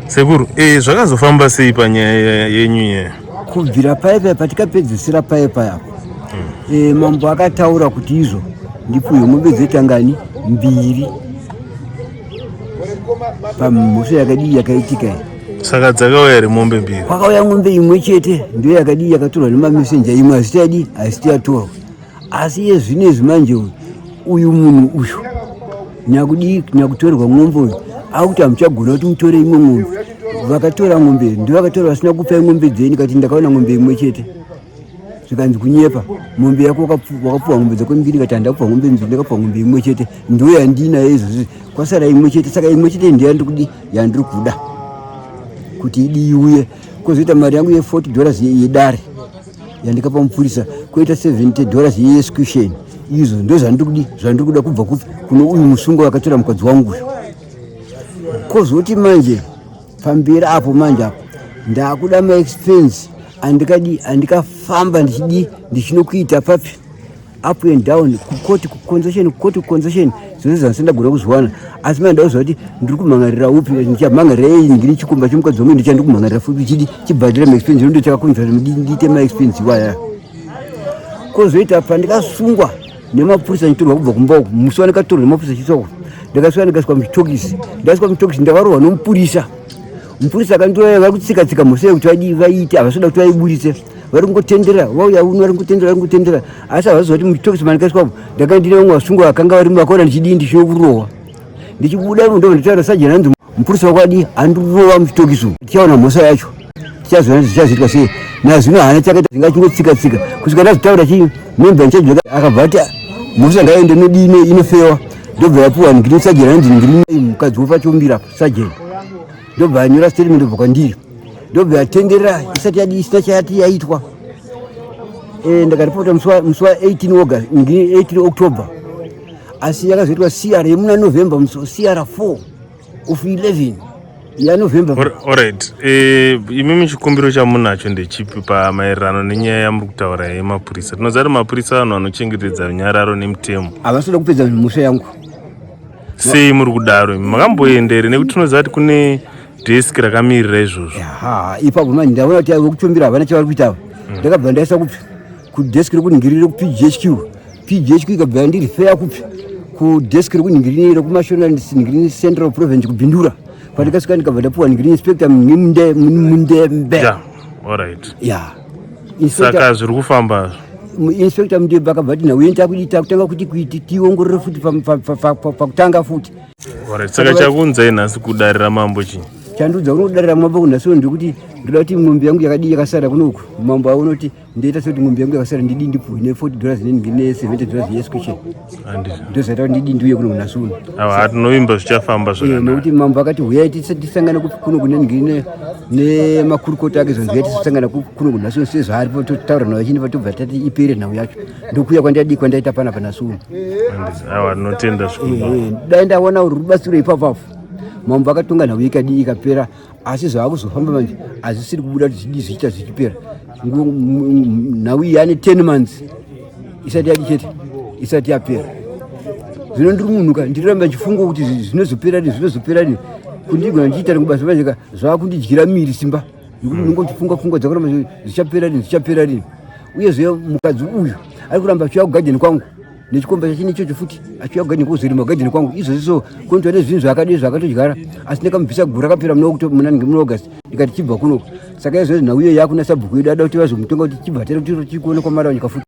Sekuru, eh, zvakazofamba sei panyaya yenyu iye? Kubvira paye paye patikapedzisira paye paye apo mambo akataura kuti izvo ndipuhwe mombe dzetangani mbiri pamhosva yakadii yakaitika iyi. Saka dzakauya here mombe mbiri? Kwakauya mombe imwe chete ndiyo yakadii yakatorwa nemamesenja, imwe haziti yadii haziti yatorwa. Asi iye zvino izvi manje uyu munhu uyu nyakudii nyakutorerwa ng'ombe uyu akuti hamuchagona kuti mutore imwe ng'ombe. Vakatora ng'ombe ndovakatora vasina kupai ng'ombe dzenyu, kati ndakaona ng'ombe imwe chete. Zvikanzi kunyepa, mombe yako wakapuwa ng'ombe dzako mbiri, kati handakupa ng'ombe mbiri, ndakapuwa ng'ombe imwe chete, ndiyo yandinayo izvozvi, kwasara imwe chete. Saka imwe chete ndiyo yandiri yandiri kuda kuti idiuye. Kwozoita mari yangu ye 40 dollars yedare yandikapa mupurisa, koita 70 dollars yeexecution. Izvo ndo zvandiri kudi zvandiri kuda kubva kupi kuno uyu musungo wakatora mukadzi wangu uyu. Kozoti manje pamberi apo manje apo ndakuda maexpense andikadi andikafamba ndichidi ndichinokuita papi up and down kukoti kuconzession kukoti kuconzession zvose zvandisati ndagona kuzviwana. Asi manje ndakuziva kuti ndiri kumhangarira upi, ndichamhangarira ei ndiri chikomba chemukadzi wangu, ndicha ndiri kumhangarira futi chidi chibhadhira maexpense ndo chakakonzera kuti ndiite maexpense iwaya. Kozoita pandikasungwa nemapurisa ndichitorwa kubva kumba uku, musi wandikatorwa nemapurisa chiiswa uku, ndakasvika ndikaiswa muchitokisi, ndaiswa muchitokisi ndakarohwa nomupurisa. Mupurisa akandiroya, vari kutsika tsika mhosva yekuti vadii vaite, havasi kuda kuti vaiburitse, vari kungotendera vauya uno, vari kungotendera, vari kungotendera, asi havaziva kuti muchitokisi mandikaiswa umu ndakanga ndine vamwe vasungwa vakanga varimo, vakaona ndichidii ndichinokurohwa. Ndichibuda imo ndobva nditaura sajeni, hanzi mupurisa wako adii andirova muchitokisi umu, tichaona mhosva yacho, tichazoona zvichazoitwa sei. Nazvino haana chakaita, zvinga chingotsika tsika kusvika ndazotaura chii memba ndichadzoka, akabva ati mhosva ngaiende inodii inofewa, ndobva yapuwa ngirini sajeni, hanzi ngirini mukadzi wopachombira sajeni, ndobva anyora statement obva kwandiri, ndobva yatenderera isati yadii isina chayati yaitwa. Ndakaripota musi wa 18 August, ngirini 18 October, asi yakazoitwa CR yemuna November, musi CR 4 of 11 yaNovember. Alright, imimi chikumbiro chamunacho ndechipi pamaererano nenyaya yamuri kutaura yemapurisa? Tinoziva kuti mapurisa vanhu vanochengetedza runyararo nemutemo. Havasi kuda kupedza mhosva yangu. Sei muri kudaro imi? Makamboenda here? Nekuti tinoziva kuti kune desk rakamirira izvozvo. Ha, ipapo manje ndaona kuti vekuchombera havana chavari kuita ava. Ndakabva ndaisa kupi kudesk rekuningirira kuPGHQ. PGHQ ikabva yandirifeya kupi kudesk rekuningirira rekuMashonaland Ningiriri Central Province kuBindura. Pandikasvika ndikabva ndapuwa ningiriri inspector Mundembe. Yeah, alright. Ya. Saka zviri kufamba. Inspector Mundembe akabva ati nhau yenyu takutanga kuti kuiti tiongorore futi pakutanga futi. Alright, saka chakunzai nhasi kudare ramambo chii? Chandiudza kuno kudare ramambo nhasi ndekuti ndoda kuti mombe yangu yakadii yakasara kunoku. Mambo aona kuti ndoita sekuti mombe yangu yakasara ndidii ndipuhwe ne 40 dollars ne 70 dollars yeexecution. Ndozoita kuti ndidii ndiuye kuno nhasi uno. Awa, tinovimba zvichafamba zvakanaka. Nekuti mambo akati huyai tisangane kuno kune ngine nemakurukota ake, zvonzi huyai tisangana kuno kunhasi uno sezvaaripo, totaura nhau yachini, tobva tati ipere nhau yacho. Ndokuuya kwandadii kwandaita panapa nhasi uno. Awa, tinotenda zvikuru. Dai ndawana rubatsiro ipapo apo mambo akatonga nhau ikadii ikapera, asi zvava kuzofamba manje hazvisiri kubuda kuti zvidii zvichiita zvichipera. Nhau iyi yane 10 months isati yadi chete isati yapera. Zvino ndiri munhuka ndiramba ndichifunga kuti zvinozopera rini, zvinozopera rini, kundigona ndichiita rimwe basa manje ka zvava kundidyira miri simba, nekuti unenge uchifunga pfungwa dzakuramba zvichapera rini, zvichapera rini. Uyezve mukadzi uyu ari kuramba achiuya kugadheni kwangu nechikomba chachine ichocho futi, achiuya kugadheni kuzorima kugadheni kwangu izvozvi. So kunotova nezvinhu zvaakadii zvaakatodyara, asi ndakamubvisa guru rakapera muna August, ndikati chibva kunoku. Saka izvozvi nhau iyo yakuna sabhuku yedu, ada kuti vazomutonga kuti chibva tiri kuona kwaMarawanyika futi.